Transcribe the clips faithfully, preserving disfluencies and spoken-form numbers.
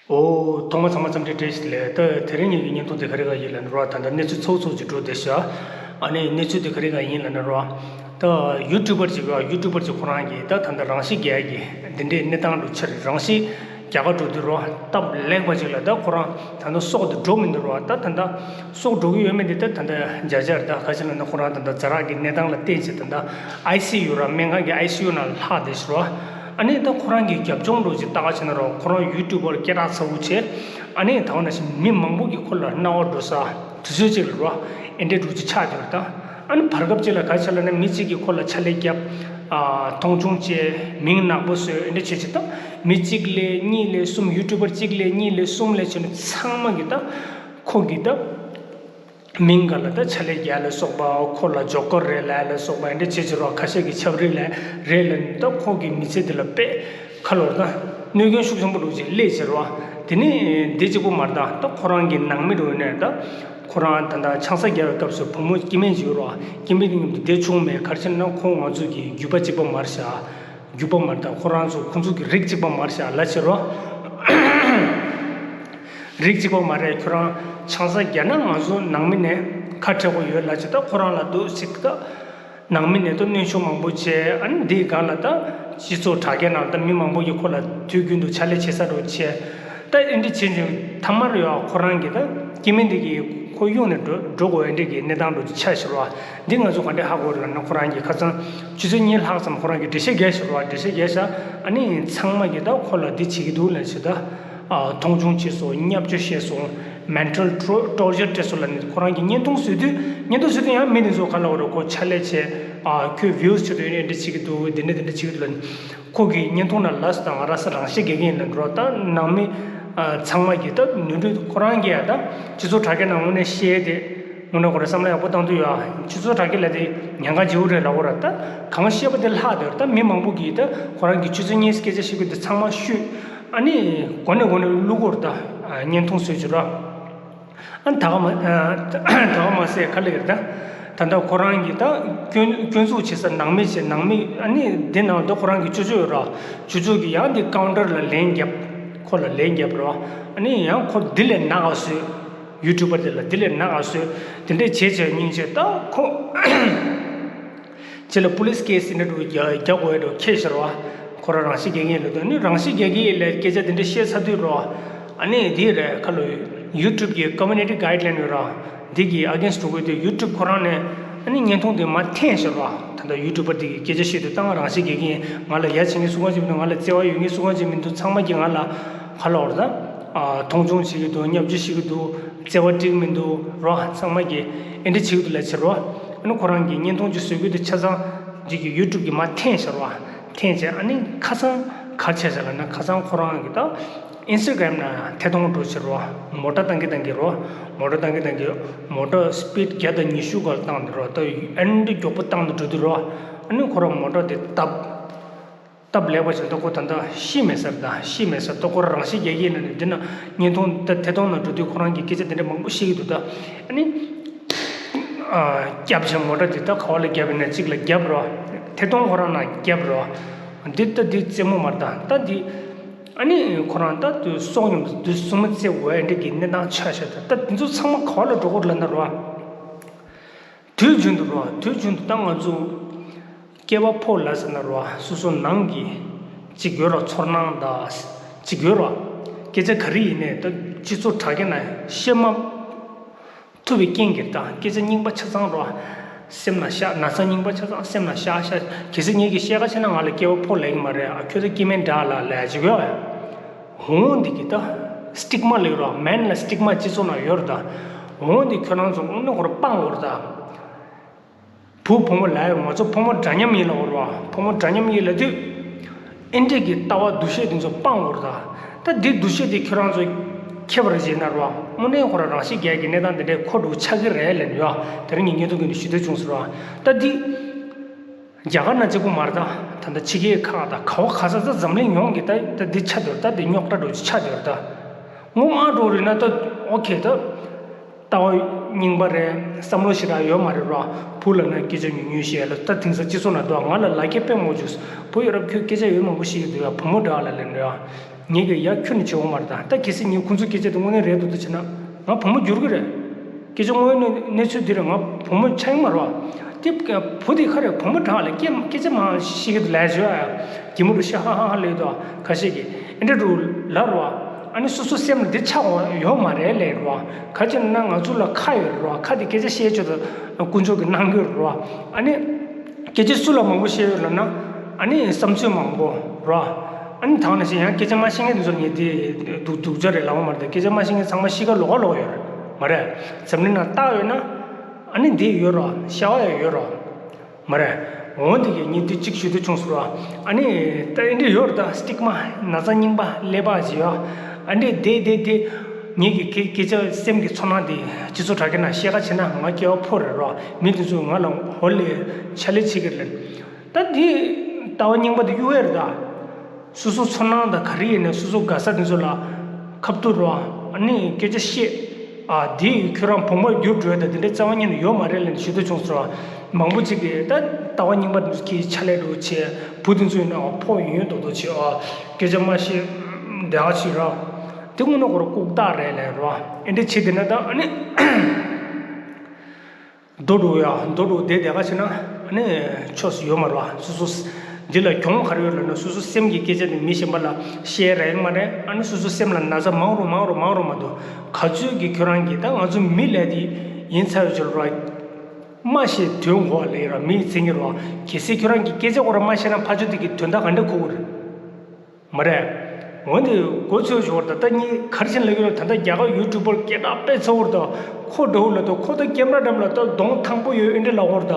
ཨོ། ཐོག་མ་ཚང་མ་འཚམས་འདྲི་བཀྲ་ཤིས་བདེ་ལེགས། ད་དེ་རིང་ངེད་ཀྱི་བརྙན་ཐུང་དེ་ག་རེ་ག་ཡིན་ལབ་ན་རོ། ད་ལྟ་གནས་ཚུལ་ཚོགས་ཚོགས་ཅིག་འགྲོ་བསྡད་ཤག་ཨ་ནི་གནས་ཚུལ་དེ་ག་རེ་ག་ཡིན་ལབ་ན་རོ། ད་ཡུ་ཊུ་བར་ཅིག་ཡོད། ཡུ་ཊུ་བར་ཅིག་ཁོ་རང་གིས་ད་ད་ལྟ་རང་ཤི་རྒྱག་གི་འདི་འདྲའི་གནས་སྟངས་འགྲོ་ཕྱིར་རང་ཤི་རྒྱག་ག་འགྲོ་དུས་རོ། སྟབས་ལེགས་པ་ཅིག་ལ་ད་ཁོ་རང་ད་ལྟ་སྲོག་དེ་འགྲོ་མི་འདུག་རོ། ད་ད་ལྟ་སྲོག་འགྲོ་གི་ཡོད་མེད་འདི་ད་ད་ལྟ་འཇར་འཇར་ད་ག་ཅི་ལབ་ན་ཁོ་རང་ད་ལྟ་ཛ་དྲག་གི་གནས་སྟངས་ལ་བརྟེན་བྱས་ད་ལྟ་ཨའི་སི་ཡུ་ར། སྨན་ཁང་གི་ཨའི་སི་ཡུ་ནང་ལྷག་བསྡད་ཤག་རོ། ཨ་ནི་ད་ཁོ་རང་གི་རྒྱབ་ལྗོངས་འགྲོ་ཅིག་ལྟ་ག་བྱས་ན་རོ། ཁོ་རང་ཡུ་ཊུ་བར་སྐད་གྲགས་ཚ་བོ་བྱས། ཨ་ནི་ད་ག་ནང་བཞིན་མི་མང་པོ་གིས་ཁོ་ལ་རྣ་བ་འགྲོ་ས་དུས་ཚོད་ཅིག་ལ་རོ། ཨེ་འདྲས་འགྲོ་ཅིག་ཆགས་ཡོད་རེད་ད། ཨ་ནི་བར་སྐབས་ཅིག་ལ་ག་ཆགས་ལབ་ན་མི་གཅིག་གིས་ཁོ་ལ་ཕྱག་ལས་བརྒྱབ། ཨ་མཐོང་ཆུང་བྱས། མིང་ནག་པོ་བཟོས། ཨེ་འདྲས་བྱས་བྱས་ད་མི་གཅིག་ལས་གཉིས་ལས་གསུམ། ཡུ་ཊུ་བར་གཅིག་ལས་གཉིས་ལས་གསུམ་ལས་བྱས་ནས་ཚང་མ་གིས་ད་ཁོ་གི་ད། མིང་སྒང་ལ་ད་ཕྱག་ལས་རྒྱག་ལ་སོགས་པ། ཁོ་ལ་ཇོ་ཀར་རེད་ལབ་ལ་སོགས་པ་ཨེ་འདྲས་བྱེད་བྱེད་རོགས། ཁ་ཤས་ཀྱིས་ཆབ་རིལ་ལ་རེད་ལབ་ནས་ད་ཁོ་གི་མི་ཚེ་འདི་ལ་དཔེ་ཁ་ལོར་ད་གནོད་སྐྱོན་ཤུགས་ཆེན་པོ་འགྲོ་ཅིག་སླེབས་བྱེད་རོགས། དེ་ནི་འདི་གཅིག་པོ་མ་རེད་ད། ད་ཁོ་རང་གི་ནང་མི་རུ་ནས་ད་ཁོ་རང་ད་ད་ཆང་ས་རྒྱག་པའི་སྐབས་སུ་བུ་མོ་སྐྱེ་དམན་ཅིག་ཡོད་རོགས། སྐྱེ་དམན་དེ་མཉམ་དུ་བསྡད་བྱུང་མེད། ག་རེ་བྱས་ན་ཁོ་ང་ཚོ་གི་རྒྱུད་པ་གཅིག་པ་མ་རེད་ཤག་རྒྱུད་པ་མ་རེད་ད། ཁོ་རང་ཚོ་ཁོང་ཚོ་གི་རིགས་གཅིག་པ་མ་རེད་ཤག་ལབ་བྱེད་རོགས། རིགས་གཅིག་པ་མ་རེད། ཁྱོད་རང་ཆང་ས་རྒྱག་ན་ང་ཚོ་ནང་མི་ནས་ཁ་བྲལ་དགོས་ཡོད་ལབ་བྱེད་ད། ཁོ་རང་ལ་འདུག་སེ་ད་ནང་མི་ནས་ད་གནོན་ཤུགས་མང་པོ་བྱས། ཨ་ནི་འདིའི་སྒང་ལ་ད་སྤྱི་ཚོགས་དྲ་རྒྱ་ནང་ད་མི་མང་པོ་གིས་ཁོ་ལ་དུས་རྒྱུན་དུ་ཕྱག་ལས་བྱེད་ས་རུ་བྱས། ད་ཨེ་འདྲས་བྱེད་བྱུང་། ཐ་མར་ཡོད་ཁོ་རང་གི་ད་སྐྱེ་དམན་འདི་གིས་ཁོ་གཡུགས་ནས་འགྲོ་འགྲོ་དགོས་ཨེ་འདྲས་ཀྱི་གནས་སྟངས་འགྲོ་ཆགས་ཤག་རོ། འདི་ང་ཚོ་ག་འདྲས་ཧ་གོ་རེད་ལབ་ན། ཁོ་རང་གིས་ཁ་སང་ཆུ་ཚོད་གཉིས་ལྷག་ཙམ་ཁོ་རང་གིས་འགྲེལ་བཤད་རྒྱག་ཤག་རོ། འགྲེལ་བཤད་རྒྱག་ཤག་ཨ་ནི་ཚང་མ་གིས་ད་ཁོ་ལ་འདི་བྱེད་ཀྱི་འདུག་ལབ་བྱས་ད། ཨ་མཐོང་ཆུང་བྱས་སོང་། བརྙས་བཅོས་བྱས་སོང་། མེན་ཊལ་ཊོར་ཅར་སྤྲད་སོང་ལབ་ནས་ཁོ་རང་གིས་བརྙན་ཐུང་བཟོས་དུས། བརྙན་ཐུང་བཟོས་དུས་ཡང་མི་དེ་ཚོ་ག་ལབ་རེད། ཁོ་ཕྱག་ལས་བྱས། ཨ་ཁྱོད་ཝིའུ་སི་ཆེད་དུ་ཨེ་འདྲས་བྱེད་ཀྱི་འདུག་འདི་འདྲས་འདི་འདྲས་བྱེད་ཀྱི་འདུག་ལབ་ནས། ཁོ་གིས་བརྙན་ཐུང་ནང་ལབ་སོང་ད། ང་རང་ས་རང་ཤི་རྒྱག་གི་ཡིན་ལབ་འགྲོ། ད་ནང་མི་ཨ་ཚང་མ་གིས་ད་ནོར་འཁྲུལ་ཁོ་རང་གིས་ཡ་ད་སྤྱི་ཚོགས་དྲ་རྒྱ་ནང་དངོས་གནས་བཤད་དེ། དངོས་གནས་ཁོ་རང་བསམ་བློ་ཡག་པོ་བཏང་དུས་ཡ། སྤྱི་ཚོགས་དྲ་རྒྱ་ལབ་དེ་ཉེན་ཁ་ཆེ་བོ་རེད་ལབ་དགོས་རེད། ད་གང་བཤད་པ་དེ་ལྷག་དེ་རེད། ད་མི་མང་པོ་གིས་ད་ཁོ་རང་གིས་ཆུ་ཚོད་གཉིས་སྐད་ཆ་བཤད་དགོས་དེ་ཚང་མ་བཤད། ཨ་ནི་གོ་ནས་གོ་ནས་བླུག་དགོས་རེད། ད་བརྙན་ཐུང་བཟོས་བྱས་རོ། ཨ་ད་ག་མ་ཨ་ད་ག་མ་ཟད་ག་ལབ་ཡོད་རེད་ད། ད་ལྟ་ཁོ་རང་གིས་ད་སྐྱོན་སྐྱོན་འཛུགས་བྱེད་ས་ནང་མི་བྱས། ནང་མི་ཨ་ནི་འདི་ནང་ད་ཁོ་རང་གི་ཅོ་ཅོ་ཡོད་ར། ཅོ་ཅོ་གིས་ཡང་འདི་ཀའུན་ཊར་ལ་ལན་བརྒྱབ། ཁོ་ལ་ལན་བརྒྱབ་ར། ཨ་ནི་ཡང་ཁོ་འདི་ལས་ནག་ག་བཟོས། ཡུ་ཊུབ་པ་དེ་ལ་འདི་ལས་ནག་ག་བཟོས། དེ་འདྲས་བྱས་བྱས་སྙིང་རྗེ་ད་ཁོ། ཅེ་ལ་པུ་ལིས་ཀེ་སི་འདྲ་འདྲ་རྒྱག་རྒྱག་དགོས་ཡ་འདྲ་ཁྱེད་ཤར་བ། ཁོ་རང་རང་ཤི་རྒྱག་གི་ཡིན་ལབ་དུས། ཨ་ནི་རང་ཤི་རྒྱག་གི་ཡིན་ལབ་སྐད་ཆ་དེ་འདྲ་བཤད་ཚར་དུས་རོ། ཨ་ནི་དེ་རེད། ཁ་ལོ་ཡུ་ཊུབ་ཀྱི་ཀོ་མུ་ནི་ཊི་གྷའིཌ་ལའིན་ཡོད་ར། འདི་གི་ཨ་གེན་སི་ཊི་འགྲོ་དགོས་དུས་ཡུ་ཊུབ་ཁོ་རང་ནས་ཨ་ནི་བརྙན་ཐུང་དེ་མར་འཐེན་ཤར་བ། ད་ལྟ་ཡུ་ཊུབ་པ་དེ་གི་སྐད་ཆ་བཤད་དུས། ད་ང་རང་ཤི་རྒྱག་གི་ཡིན། ང་ལ་ཡ་བྱེད་མཁན་སུ་གང་ཅིག་མི་འདུག་ང་ལ་བརྩེ་བ་ཡོད་མཁན་སུ་གང་ཅིག་མི་འདུག་ཚང་མ་གིས་ང་ལ་ཁ་ལོ་ར་ད། ཨ་མཐོང་ཆུང་བྱེད་ཀྱི་འདུག་བརྙས་བཅོས་བྱེད་ཀྱི་འདུག་བརྩེ་བ་སྤྲད་ཀྱི་མི་འདུག་རོ། ཚང་མ་གིས་ཨེ་འདྲ་བྱེད་ཀྱི་འདུག་ལབ་བྱས་རོ། ཨ་ནི་ཁོ་རང་གིས་བརྙན་ཐུང་ཅིག་བཟོ་གི་འདུག་ཆ་ཚང་འདི་གི་ཡུ་ཊུབ་གི་མར་འཐེན་ཤར་བ། འཐེན་བྱས་ཨ་ནི་ཁ་སང་ག་རེ་བྱས་ཤག་ལབ་ན། ཁ་སང་ཁོ་རང་གིས་ད་ཨིན་སི་ཊ་གྷ་རམ་ནང་ཐད་གཏོང་འགྲོ་བྱས་རོ། མོ་ཊ་བཏང་གི་བཏང་གི་རོ། མོ་ཊ་བཏང་གི་བཏང་གི། མོ་ཊ་སི་པིཌ་བརྒྱ་དང་ཉི་ཤུ་སྒང་ལ་བཏང་སྟེ་རོ། ད་ཨེ་འདྲ་མགྱོགས་པོ་བཏང་སྟེ་འགྲོ་དུས་རོ། ཨ་ནི་ཁོ་རང་མོ་ཊ་དེ་བཏབ། སྟབས་ལེགས་པ་བྱས་ད་ཁོ་ད་ལྟ་ཤི་མེད་ས་རེད། ད་ཤི་མེད་ས། ད་ཁོ་རང་ཤི་རྒྱག་གི་ཡིན་ལབ་ནས་འདི་ན་བརྙན་ཐུང་ད་ཐད་གཏོང་ནང་འགྲོ་དུས་ཁོ་རང་གིས་སྐད་ཆ་དེ་འདྲ་མང་པོ་བཤད་ཀྱི་འདུག་ད་ཨ་ནི་ཨ་བརྒྱབ་བྱས། མོ་ཊ་དེ་ད་ག་བ་ལ་བརྒྱབ་ཡིན་ན། གཅིག་ལ་བརྒྱབ་རོ། ཐད་གཏོང་ཁོ་རང་ནང་བརྒྱབ་རོ། འདི་ད་འདི་རྩེད་མོ་མ་རེད། ད་ད་འདི་ཨ་ནི་ཁོ་རང་ད་དུ་སྲོག་ཉམས་དུ་སྲུང་མ་རྩེ་འོ་ཨེ་འདྲ་གི་གནས་སྟངས་ཆགས་ཤག་ད་ད་འདི་ཚོ་ཚང་མ་ག་བ་ལ་འགྲོ་གི་རེད་ལབ་ན་རོ། དུས་རྒྱུན་དུ་རོ། དུས་རྒྱུན་དུ་ད་ང་ཚོ་སྐྱེ་བ་ཕོ་ལབ་ཟེར་ན་རོ། སོ་སོ་ནང་གི་ཅིག་ཡོད་རོ། ཚོར་སྣང་དང་ཅིག་ཡོད་རོ། སྐད་ཆ་ག་རེ་ཡིན་ནའི་ད་སྤྱི་ཚོགས་དྲ་རྒྱ་ནང་བཤད་མ་ཐུབ་པའི་རྐྱེན་གྱིས་ད་སྐད་ཆ་རྙིང་པ་ཆ་ཚང་རོ། སེམས་ནང་བཞག་ན་ཚ་རྙིང་པ་ཆ་ཚང་སེམས་ནང་བཞག་བཞག་གལ་སྲིད་ངེད་ཀྱིས་བཤད་ཁ་ཆེ་ན་ང་ལ་སྐྱེ་བ་ཕོ་ལབ་ཀྱི་མ་རེད། ཨ་ཁྱོད་ཚོ་སྐྱེ་དམན་འདྲ་ལབ་ལབ་ཅིག་ཡོད། འོ་འདི་གི་ད་སི་ཊིག་མ་ལབ་རོ། མེན་ལ་སི་ཊིག་མ་སྤྱི་ཚོགས་ནང་ཡོད་རེད་ད། འོ་འདི་ཁྱོད་རང་ཚོ་དངོས་གནས་ཁོ་རང་སྤང་དགོས་རེད་ད། བུ་བུ་མོ་ལབ་ཡོད། ང་ཚོ་ཕོ་མོ་འདྲ་མཉམ་ཡིན་ལབ་དགོས་རེད་བ། ཕོ་མོ་འདྲ་མཉམ་ཡིན་ལབ་དུས་ཨེ་འདྲས་ཀྱི་ལྟ་བ་འདུ་ཤེས་དེ་ཚོ་སྤང་དགོས་རེད་ད། ད་འདི་འདུ་ཤེས་དེ་ཁྱོད་རང་ཚོ་ཁྱེར་བ་རེད་བྱས་ན་རོ། དངོས་གནས་ཁོ་རང་རང་ཤི་རྒྱག་གི་གནས་སྟངས་དེ་འདྲས་འགྲོ་ཆགས་ཀྱི་རེད་ལབ་ཡོད། དེ་རིང་ངས་བརྙན་ཐུང་གི་ནས་ཞུ་འདོད་བྱུང་ཟེར་བ། ད་འདི་རྒྱ་གར་ནང་གཅིག་པུ་མ་རེད་ད། ད་ལྟ་ཕྱི་རྒྱལ་ཁག་དང་ག་བ་ག་ས་ད་འཛམ་གླིང་ཡོངས་ཀྱི་ད་ད་འདི་ཆགས་བསྡད་རེད་ད། འདི་རྙོག་དྲ་འདྲ་བོ་ཆགས་བསྡད་རེད་ད། ངོ་མ་འགྲོ་རེད་ན་ད་ཨོ་ཁེ་ད། ལྟ་བ་རྙིང་པ་རེད། བསམ་བློ་ཞེ་དྲག་ཡོད་མ་རེད་རོ། བུ་ལབ་ན་སྐད་ཆ་ཉུང་ཉུང་བཤད་ལ། ད་དེང་སང་སྤྱི་ཚོགས་ནང་འདུག་ང་ལ་ལ་སྐད་དཔེ་མང་པོ་བྱུང་། བུ་ཡ་རབས་ཁྱོད་སྐད་ཆ་ཡོད་མང་པོ་བཤད་ཀྱི་འདུག་ཡ། བུ་མོ་འདྲ་ལ་ལབ་འདྲ་ཡ། ངེད་ཀྱིས་ཡར་ཁྱོན་ནས་བྱེད་འོང་མ་རེད། ད་ད་གལ་སྲིད་ངས་ཁོང་ཚོའི་སྐད་ཆ་དེ་དངོས་གནས་རེད་འདུག་ད་བྱས་ན་ང་བུ་མོ་འགྱུར་གི་རེད། སྐད་ཆ་དངོས་གནས་གནས་ཚུལ་འདི་རེད། ང་བུ་མོ་ཆགས་ཡིན་མ་རེད་བ། དེ་བུ་དེ་ག་རེད། བུ་མོ་དྲང་ལ་སྐད་སྐད་ཆ་མང་བཤད་ཀྱི་འདུག་ལས་བྱོས་ཨ། གི་མོ་རུ་ཤ་ཧ་ཧ་ཧ་ལས་འདུག་ཁ་ཤས་ཀྱིས་ཨེ་འདྲ་རུ་ལབ་རེད་བ། ཨ་ནི་སོ་སོ་སེམས་ལ་འདི་ཆགས་འོང་ཡོད་མ་རེད་ལས་རེད་བ། ག་ཅི་ན་ང་ཚོ་ལ་ཁ་ཡོད་རེད་བ། ཁ་དེ་སྐད་ཆ་བཤད་ཆོག་ད་དཀོན་མཆོག་གིས་གནང་གི་ཡོད་རེད་བ། ཨ་ནི། སྐད་ཆ་སུ་ལ་མང་པོ་བཤད་ཡོད་ལབ་ན། ཨ་ནི་བསམ་ཚུལ་མང་པོ་རོ། ཨ་ནི་དང་ནང་བཞིན་ཡང་སྐད་ཆ་མ་ཤེས་མཁན་དེ་ཚོ་ངས་དེ་སྡུག་སྡུག་ཅག་རེད་ལབ་པ་མ་རེད། སྐད་ཆ་མ་ཤེས་མཁན་ཚང་མ་གཤིས་ཀ་ལོགས་ཀ་ལོགས་ཡོད་རེད་མ་རེད། འཛམ་གླིང་ནང་རྟགས་ཡོད་ན། ཨ་ནི་འདི་ཡོད་རོ། ཤ་བ་ཡང་ཡོད་རོ། མ་རེད། འོ་འདི་གི་ངས་འདི་གཅིག་ཞུ་འདོད་བྱུང་སོང་རོ། ཨ་ནི་ད་ཨེ་འདྲ་ཡོད་རེད། ད་སྟིག་མ་ན་ཚ་རྙིང་པ་ཀླད་པ་ཅིག་ཡོད། ཨ་འདྲ་དེ་དེ་དེ། ངེད་ཀྱི་སྐད་སྐད་ཆ་སེམས་ཀྱི་ཚོར་སྣང་དེ་སྤྱི་ཚོགས་དྲ་རྒྱ་ནང་བཤད་ཁ་བྱས་ན་ང་སྐྱེ་བ་ཕོ་རེད་རོ། མི་དེ་ཚོས་ང་ལ་ཧོལ་ལེ་ཕྱག་ལས་བྱེད་ཀྱི་རེད། ད་དེ་ལྟ་བ་རྙིང་པ་དེ་གཡུག་ཡས་རེད་ད། སོ་སོ་ཚོར་སྣང་དང་ག་རེ་ཡིན་ནའི་སོ་སོ་དགའ་ས་དེ་ཚོ་ལ་ཁ་བསྡུར་རོ། ཨ་ནི་སྐད་ཆ་བཤད། ཨ་དེ་ཁྱོད་རང་བུ་མོ་འགྱུར་འགྲོ་ཡ་ད་དེ་འདྲའི་རྩ་བ་ཉིད་ནས་ཡོད་མ་རེད་ལབ་ནས་ཞུ་འདོད་བྱུང་སོང་རོ། མང་པོ་ཅིག་གིས་ད་ལྟ་བ་རྙིང་པ་དེ་ཚོ་གིས་ཕྱག་ལས་འགྲོ་བྱས། བུ་དེ་ཚོ་ཡིན་ན་ཕོ་ཡིན་ཡོད་མདོག་མདོག་བྱས། ཨ་སྐད་ཆ་མ་བཤད་བསྡད་ཡ་ཅིག་རོ། དེ་དངོས་གནས་ཁོ་རང་ལྐུགས་རྟགས་རེད་ལབ་རོ། ཨེ་འདྲ་བྱས་བསྡད་ན་ད་ཨ་ནི། རྡོ་འགྲོ་ཡ་རྡོ་འགྲོ་བསྡད་བསྡད་ག་བྱས་ན་ཨ་ནི་ཆོས་སུ་ཡོད་མ་རེད་བ། སོ་སོ་འདི་ལ་གྱོང་ག་རེ་ཡོད་ལབ་ན། སོ་སོ་སེམས་ཀྱི་སྐད་ཆ་དེ་མི་གཞན་པ་ལ་བཤད་ར་ཡིན་མ་རེད། ཨ་ནི་སོ་སོ་སེམས་ལ་ན་ཚ་མང་རུ་མང་རུ་མང་རུ་མ་གཏོགས། ག་ཚོད་ཀྱི་ཁྱོད་རང་གིས་ད་ང་ཚོ་མི་ལས་དེ་ཡིན་ཚར་བའི་ཆོས་རེད་བ། མ་ཤེས་དོན་གོ་བ་ལས་ར་མི་ཡི་མཚན་ཉིད་རེད་བ། གལ་སྲིད་ཁྱོད་རང་གིས་སྐད་ཆ་ཁོ་རང་མ་ཤེས་ན་ཕར་ཕྱོགས་དེ་གི་དོན་དག་ག་འདྲ་གོ་གི་རེད། མ་རེད། འོན་ཏེ་མགོ་ཚོས་ཞོར་ད་ལྟ་གཉིས་གར་ཕྱིན་ལ་ཡོད་ད་ལྟ་རྒྱ་གར་ཡུ་ཊུབ་པར་སྐད་གྲགས་དཔེ་ཚ་བོར་ད། ཁོ་འདྲ་བོ་ལ་ད་ཁོ་ད་ཀེམ་ར་འགྲམ་ལ་ད་གདོང་ཐང་པོ་ཡོད་ཨེ་འདྲ་ལ་བོར་ད།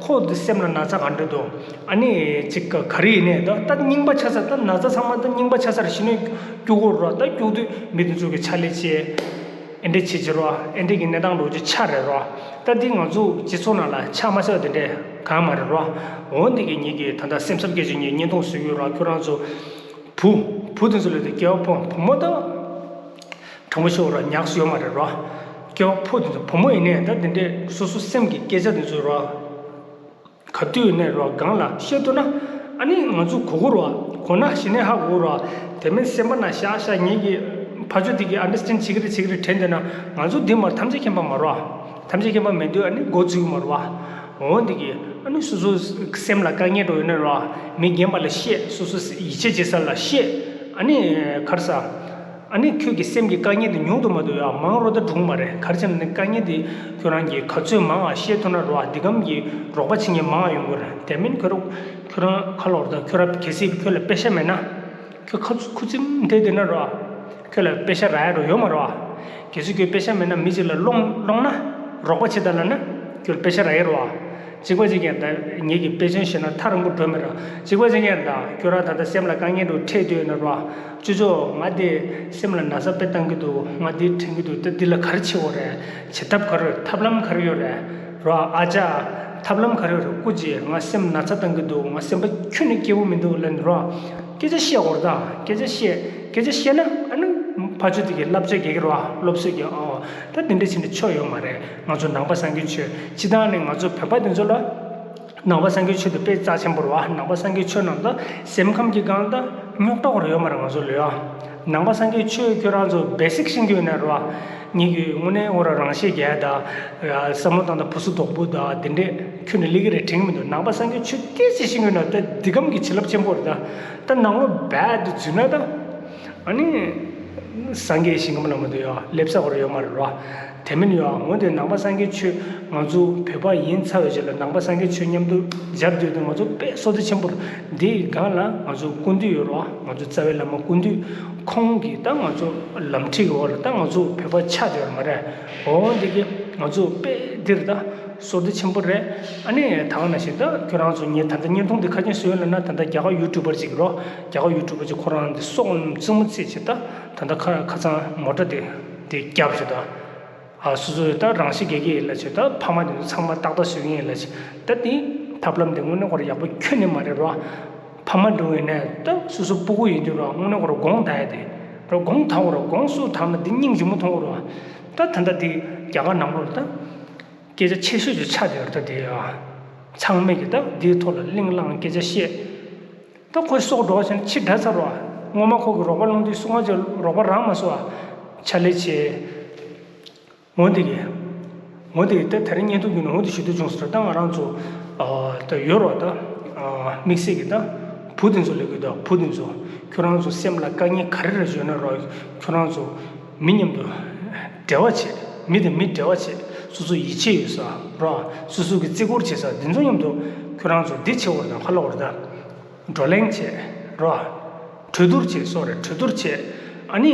ཁོ་འདི་སེམས་ལ་ན་ཚ་ག་འདྲ་འདུག་ཨ་ནི་ཅིག་ག་ག་རེ་ཡིན་ནས་ད་ད་རྙིང་པ་ཆགས་ས་ད་ན་ཚ་ཚང་མ་ད་རྙིང་པ་ཆགས་སར་ཤི་ནས་སྐྱུག་གོ་རོ། ད་སྐྱུག་དུས་མི་དེ་ཚོ་གི་ཕྱག་ལས་བྱེད། ཨེ་འདྲ་བྱེད་ཀྱི་རོ། ཨེ་འདྲ་གི་གནས་སྟངས་ལོ་རྒྱུས་ཆགས་རེད་རོ། ད་འདི་ང་ཚོ་སྤྱི་ཚོགས་ནང་ལ་ཆགས་མ་ཆགས་དེ་འདྲས་གང་མ་རེད་རོ། འོ་འདི་གི་ངེད་ཀྱི་ད་ལྟ་སེམས་འཚབ་སྐད་ཆ་ངས་བརྙན་ཐུང་བཟོ་གི་ཡོད་རོ། ཁྱོད་རང་ཚོ་བུ་བུ་དེ་ཚོ་ལ་དེ་སྐྱེ་བ་ཕོ་བུ་མོ་ད་དྲང་པོ་ཤོད་རོ། ཉག་སུ་ཡོད་མ་རེད་རོ། སྐྱེ་བ་ཕོ་དེ་ཚོ་བུ་མོ་ཡིན་ནས་ད་དེ་འདྲས་སོ་སོ་སེམས་ཀྱི་སྐད་ཆ་དེ་ཚོ་རོ། ག་དུས་ནས་རོ་སྒང་ལ་བཤད་ཐུབ་ན། ཨ་ནི་ང་ཚོ་གོ་གོ་རོ། གོ་ན་གཞི་ནས་ཧ་གོ་རོ། དེ་མིན་སེམས་པ་ན་ཤ་ཤ་ཉིད་ཀྱི་ཕ་ཆོས་དེ་གི་ཨན་ཌར་སི་ཊེན་ཌ་བྱེད་ཀྱི་རེད་བྱེད་ཀྱི་རེད་དྲན་བསྡད་ན་ང་ཚོ་འདི་མར་ཐམས་ཅད་མཁྱེན་པ་མ་རོ། ཐམས་ཅད་མཁྱེན་པ་མེད་དུས་ཨ་ནི་མགོ་ཚོས་ཀྱི་མ་རོ། འོ་འདི་གི་ཨ་ནི་སོ་སོ་སེམས་ལ་དཀའ་ངལ་འགྲོ་ཡོད་ན་རོ། མི་རྒན་པ་ལ་བཤད། སོ་སོ་ཡིད་ཆེས་བྱེད་ས་ལ་བཤད། ཨ་ནི་གར་ས། ཨ་ནི་ཁྱོད་ཀྱི་སེམས་ཀྱི་དཀའ་ངལ་དེ་ཉུང་དུ་མ་གཏོང་ཡ་མང་རོ་ད་སྒྲུང་མ་རེད། ག་རེ་བྱས་ན་ནི་དཀའ་ངལ་དེ་ཁྱོད་རང་གིས་ག་ཚོད་མང་བ་བཤད་ཐུབ་ན་རོ། འདི་གམ་གྱི་རོགས་པ་བྱེད་མཁན་མང་བ་ཡོང་གི་རེད། དེ་མིན་ཁྱོད་རང་ཁྱོད་རང་ཁ་ལོར་ད་ཁྱོད་རང་གལ་སྲིད་ཁྱོད་ལ་པེ་ཤ་མེད་ན། ཁྱོད་ཁ་ཁུ་ཚིམ་དེ་དེ་ན་རོ། ཁྱོད་ལ་པེ་ཤ་རག་ཡ་རོ་ཡོད་མ་རོ། གལ་སྲིད་ཁྱོད་པེ་ཤ་མེད་ན་མི་གཅིག་ལ་སློང་སློང་ན་རོགས་པ་བྱེད་ད་ལབ་ན་ཁྱོད་ལ་པེ་ཤ་རག་ཡ་རོ། གཅིག་པ་གཅིག་ཀྱང་ད་ངེད་ཀྱི་དཔེ་མཚོན་བཤད་ན་ཐག་རིང་པོ་འགྲོ་མི་ར། གཅིག་པ་གཅིག་ཀྱང་ད་ཁྱོད་རང་ད་ལྟ་སེམས་ལ་དཀའ་ངལ་འགྲོ་འཕྲད་དུས་ན་རོ། ཅོ་ཅོ་ང་དེ་སེམས་ལ་ན་ཚ་དཔེ་བཏང་གི་འདུག་ང་དེ་དྲན་གི་འདུག་ད་འདི་ལ་ག་རེ་བྱེད་དགོས་རེད། བྱེད་ཐབས་ག་རེ་ཐབས་ལམ་ག་རེ་ཡོད་རེད་རོ། ཨ་ཅག་ཐབས་ལམ་ག་རེ་ཡོད་རེད། སྐུ་མཁྱེན་ང་སེམས་ན་ཚ་བཏང་གི་འདུག་ང་སེམས་པ་ཁྱོན་ནས་སྐྱིད་པོ་མི་འདུག་ལབ་ནས་རོ། སྐད་ཆ་བཤད་དགོས་རེད་ད། སྐད་ཆ་བཤད། སྐད་ཆ་བཤད་ན་ཨ་ནི་ཕ་ཆོས་དེ་གི་བསླབ་བྱ་རྒྱག་གི་རེད་བ། སློབ་གསོ་རྒྱག་ཨོ། ད་དེ་འདྲ་བྱས་ནས་ཆོ་ཡོད་མ་རེད། ང་ཚོ་ནང་པ་སངས་རྒྱས་ཆོས་སྤྱི་བཏང་ནས་ང་ཚོ་བོད་པ་དེ་ཚོ་ལ་ནང་པ་སངས་རྒྱས་ཆོས་དེ་དཔེ་རྩ་ཆེན་པོ་རེད་བ། ནང་པ་སངས་རྒྱས་ཆོས་ནང་ད་སེམས་ཁམས་ཀྱི་སྒང་ད་རྙོག་དྲ་བོ་རེ་ཡོད་མ་རེད་ང་ཚོ་ལ་ཡ། ནང་པ་སངས་རྒྱས་ཆོས་ཁྱོད་རང་ཚོ་བེ་སིག་ཤེས་ཀྱི་ཡོད་ན་རེད་བ། ངེད་ཀྱི་དངོས་གནས་ཁོ་རང་རང་ཤེས་རྒྱ་ད་བསམ་བློ་བཏང་ད་བུ་སུ་དོག་པོ་ད་དེ་འདྲས་ཁྱོད་ནས་ལི་གི་རེད་དྲན་གི་མི་འདུག་ནང་པ་སངས་རྒྱས་ཆོས་ཏོག་ཙམ་ཤེས་ཀྱི་ཡོད་ན་ད་འདི་གམ་གྱི་བྱིན་རླབས་ཆེན་པོ་རེད་ད། ད་ནང་ལོགས་རྦད་དེ་འཛུལ་ན་ད། ཨ་ནི། སངས་རྒྱས་ཞིང་ཁམས་ལ་མ་གཏོགས་ཡོད་སླེབས་ས་ཁོ་ར་ཡོད་མ་རེད་རོ། དེ་མིན་ཡོད་འོན་ཏེ་ནང་པ་སངས་རྒྱས་ཆོས་ང་ཚོ་བོད་པ་ཡིན་ཚར་བའི་རྗེས་ལ་ནང་པ་སངས་རྒྱས་ཆོས་མཉམ་དུ་སྦྱར་སྡོད་དུས་ང་ཚོ་དཔེ་བསོད་བདེ་ཆེན་པོ་རེད། འདིའི་སྒང་ལ་ང་ཚོ་སྐུ་མདུན་ཡོད་རོ། ང་ཚོ་རྩ་བའི་བླ་མ་སྐུ་མདུན་ཁོང་གིས་ད་ང་ཚོ་ལམ་ཁྲིད་ཀྱི་འོག་ལ་ད་ང་ཚོ་བོད་པ་ཆགས་བསྡད་ཡོད་མ་རེད། འོན་ཏེ་གི་ང་ཚོ་དཔེ་འདིར་ད། བསོད་བདེ་ཆེན་པོ་རེད། ཨ་ནི་ད་ག་ནང་བཞིན་ད་ཁྱོད་རང་ཚོ་ངས་ད་ལྟ་བརྙན་ཐུང་འདི་ག་རེ་བཟོས་ཡོད་ལབ་ན་ད་ལྟ་རྒྱ་གར་ཡུ་ཊུབ་པར་ཅིག་རོ། རྒྱ་གར་ཡུ་ཊུབ་པར་ཅིག་ཁོ་རང་འདི་སྲོག་རྩེད་མོ་རྩེད་བྱས་ད་ད་ལྟ་ཁ་ཁ་སང་མོ་ཊ་དེ་དེ་བརྒྱབ་བྱས་ད། ཨ་སོ་སོས་ད་རང་ཤི་རྒྱག་གི་ཡིན་ལབ་བྱས་ད་ཕ་མ་དེ་ཚོ་ཚང་མ་ཏག་ཏག་བཟོས་ཀྱི་ཡིན་ལབ་བྱས་ད་དེ་ཐབས་ལམ་དེ་དངོས་གནས་ཁོ་རང་ཡག་པོ་ཁྱོན་ནས་མ་རེད་རོ། ཕ་མ་འགྲོ་ཡིན་ནས་ད་སོ་སོ་སྤུ་གུ་ཡིན་དུས་རོ་དངོས་གནས་ཁོ་རང་དགོངས་དག་ཡ་དེ་རོ་དགོངས་དག་གོ་རོ་དགོངས་སུ་དག་ན་འདི་སྙིང་རྗེ་མོ་མཐོང་གོ་རོ། ད་ད་ལྟ་དེ་རྒྱ་གར་ནང་ལོགས་ལ་ད། སྐད་ཆ་ཆེ་ཤོས་ཅིག་ཆགས་བསྡད་ཡོད་རེད་ད་དེ་ཡ། ཚང་མས་ཀྱི་ད་དེའི་ཐོག་ལ་གླེང་སློང་སྐད་ཆ་བཤད། ད་ཁོའི་སྲོག་འགྲོ་བ་ཞིག་ཕྱི་དགྲ་ཚར་བ། སྔོན་མ་ཁོ་གི་རོགས་པ་སློང་དུས་སུ་ང་ཚོས་རོགས་པ་རང་མ་སོ་ཨ། ཕྱག་ལས་བྱས། འོན་ཏེ་གི། འོན་ཏེ་གི་ད་དེ་རིང་བརྙན་ཐུང་བརྒྱུད་ནས་འོན་ཏེ་ཞུ་འདོད་བྱུང་ཟེར་ད་ང་རང་ཚོ་ཨ་ད་ཡོད་རོགས་ད་ཨ་དམིགས་བསལ་གི་ད་བུ་དེ་ཚོ་ལས་གི་ད་བུ་དེ་ཚོ་ཁྱོད་རང་ཚོ་སེམས་ལ་དཀའ་ངལ་ག་རེ་རེ་བྱུང་ན་རོགས་ཁྱོད་རང་ཚོ་མི་མཉམ་དུ་འབྲེལ་བ་བྱེད། མི་དང་མི་འབྲེལ་བ་བྱེད། སོ་སོ་ཡིད་ཆེས་ཡོད་ས་རོགས་སོ་སོ་གི་བརྩི་བཀུར་བྱེད་ས་དེ་ཚོ་མཉམ་དུ་ཁྱོད་རང་ཚོ་འདི་བྱེད་འོར་ད་ཁ་ལོ་འོར་ད། བགྲོ་གླེང་བྱེད་རོགས། གྲོས་བསྡུར་བྱེད་སོགས་རེད་གྲོས་བསྡུར་བྱེད། ཨ་ནི་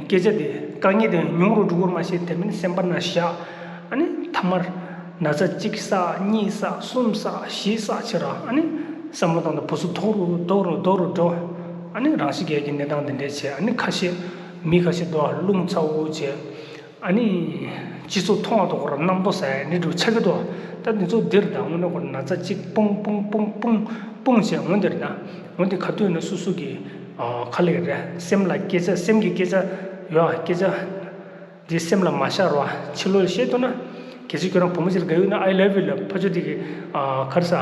སྐད་ཆ་དེ་དཀའ་ངལ་དེ་ཉུང་རུ་འགྲོ་གི་མ་ཤེས་དེ་མིན་སེམས་པ་ན་བཞག་ཨ་ནི་ཐ་མར་ན་ཚ་གཅིག་བསགས་གཉིས་བསགས་གསུམ་བསགས་བཞི་བསགས་བྱེད་རོགས། ཨ་ནི་བསམ་བློ་བཏང་དང་བུ་སུ་ཐོག་རུ་རྡོག་རུ་རྡོག་རུ་འགྲོ། ཨ་ནི་རང་ཤི་རྒྱལ་གྱི་གནས་སྟངས་དེ་འདྲས་བྱེད། ཨ་ནི་ཁ་ཤས་མི་ཁ་ཤས་དོ་རླུང་ཚ་བོ་བྱེད། ཨ་ནི། སྤྱི་ཚོགས་མཐོང་བ་དང་ཁོ་རང་རྣམ་རྟོག་ཟ་ཡ་ནི་འགྲོ་ཆགས་ཀྱི་འདུག་ད་འདི་ཚོ་འདིར་དང་དངོས་གནས་ཁོ་རང་ན་ཚ་གཅིག་ཕུང་ཕུང་ཕུང་ཕུང་ཕུང་བྱས་འོང་འདིར་དང་འོང་འདི་ག་དུས་ན་སུ་སུ་གི་ཁ་ལས་རེད་སེམས་ལ་སྐད་ཆ་སེམས་ཀྱི་སྐད་ཆ་ཡོད་སྐད་ཆ་འདི་སེམས་ལ་མ་ཤར་བ་ཕྱི་ལོགས་བཤད་ཐུབ་ན་གལ་སྲིད་ཁྱོད་རང་བུ་མོ་ཅིག་ལ་དགའ་ཡོད་ན་I love you ལབ་ཕ་ཆོས་འདི་གི་ག་རེ་ཟ་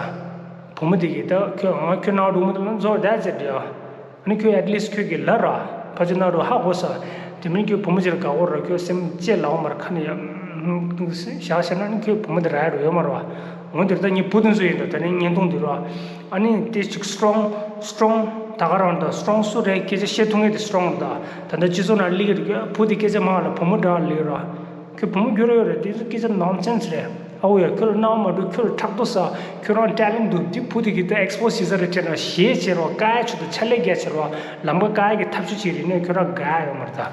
བུ་མོ་འདི་གི་ད་ཁྱོད་ང་ཁྱོད་ནང་འགྲོ་མི་འདུག་ན་ཛོར་ད་ཟེར་འདི་ཡོད། ཨ་ནི་ཁྱོད་at least ཁྱོད་ཀྱིས་ལབ་ར། ཕ་ཆོས་ན་རུ་ཧ་གོ་ས། དེ་མིན་ཁྱོད་བུ་མོ་ཅིག་ལ་དགའ་གོ་ར་ཁྱོད་སེམས་ཅེས་ལབ་འོ་མར་ཁ་ནས་ཡ། བཞག་བྱས་ན་ནི་ཁྱོད་བུ་མོ་དེ་ར་ཡ་རུ་ཡོད་མ་ར་བ། འོན་ཏེ་ད་ངའི་བུ་དེ་ཚོ་ཡིན་ད་ད་ནི་བརྙན་ཐུང་འདི་ར། ཨ་ནི་དེ་ཅིག་strong strong ད་ག་རང་ད་strong སུ་རེད་སྐད་ཆ་བཤད་ཐུབ་ངེས་དེ་strong ད་ད་ད་སྤྱི་ཚོགས་ནང་སླེབས་ཀྱི་རེད་ཁྱོད་བུ་དེ་སྐད་ཆ་མང་ལ་བུ་མོ་འདྲ་སླེབས་ར། ཁྱོད་བུ་མོ་འགྱུར་ཡོད་རེད་དེ་ཚོ་སྐད་ཆ་nonsense རེད། ཨ་འོ་ཡ་ཁྱོད་ལ་སྣང་བ་མ་འགྲོ་ཁྱོད་ལ་ཕྲག་དོག་ཟ། ཁྱོད་རང་talent འདུག་འདི་བུ་དེ་གི་ད་expose བྱེད་ས་རེད་དྲན་ན་གཞས་བྱེད་རོགས་དཀའ་ཡ་ཆུ་དུ་ཕྱག་ལས་རྒྱག་བྱེད་རོགས་ལམ་ཁ་དཀའ་ཡ་གི་ཐབས་ཤུགས་ཅིག་རེད་ནས་ཁྱོད་རང་དགའ་ཡ་ཡོད་མ་རེད་ད།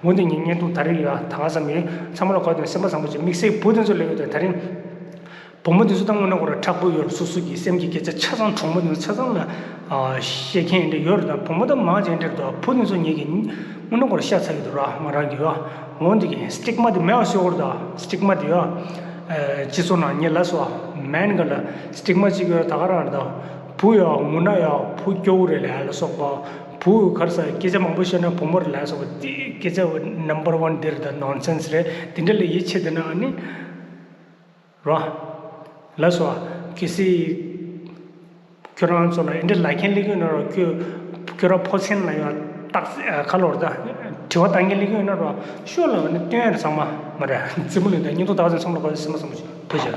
འོན་ཏེ་ངས་བརྙན་ཐུང་ད་རེས་ཡོད་ད་ག་ཙམ་ཡིན་ཚང་མ་ལ་གོ་དོན་སེམས་པ་བཟང་པོ་བྱེད་དམིགས་བསལ་བུ་དེ་ཚོ་ལས་ཡོད་ད་ད་རིང་། བུ་མོ་དེ་ཚོ་ད་དངོས་གནས་ཁོ་ར་མཁྲེགས་པོ་ཡོད་རེད་སོ་སོ་གི་སེམས་ཀྱི་སྐད་ཆ་ཆ་ཚང་གྲོགས་མོ་དེ་ཚོ་ཆ་ཚང་ལ་བཤད་མཁན་འདྲ་ཡོད་རེད་ད་བུ་མོ་ད་མང་ཆེན་འདྲ་རེད་ད་བུ་དེ་ཚོ་ངེད་ཀྱི་དངོས་གནས་ཁོ་ར་ཤ་ཚ་གི་འདུག་ར་ང་རང་གི་ཡོད། འོན་ཏེ་གི་སི་ཊིག་མ་དེ་མེད་པ་ཞོག་རེད་ད་སི་ཊིག་མ་དེ་ཡོད། སྤྱི་ཚོགས་ནང་ཉེ་ལ་སོ་མན་ག་ལ་སི་ཊིག་མ་གཅིག་ཡོད་ད་ག་རང་རེད་ད། བུ་ཡོད་ངུ་ན་ཡོད་བུ་སྐྱོ་བོ་རེད་ལ་ལ་སོགས་པ། བུ་གར་ས་སྐད་ཆ་མང་པོ་བཤད་ན་བུ་མོ་རེད་ལ་སོགས་པ་དེ་སྐད་ཆ་number one དེ་རེད་ད་nonsense རེད་དེ་འདྲ་ལ་ཡིད་ཆེས་དེ་ན་ཨ་ནི། རོ། ལ་སོ། གལ་སྲིད། ཁྱོད་རང་ཚོ་ལ་ཨེ་འདྲ་ལ་མཁན་ལས་ཀྱི་ཡོད་ན་རོ་ཁྱོད། ཁྱོད་རང་ཕོ་མཚན་ལ་ཡང་རྟགས་ཁ་ལོར་ད། དྲི་བ་བཏང་མཁན་ལས་ཀྱི་ཡོད་ན་རོ་ཤོག་ལ་ནི་སྟོན་ཡ་རེད་ཚང་མ་མ་རེད་རྩེད་མོ་ལས་ད་སྙིང་ཐོ་ད་ག་ཚོད་ཚང་མ་ལ་ག་ཚོད་སེམས་པ་བཟང་པོ་ཞིག་ཕེབས་བཞག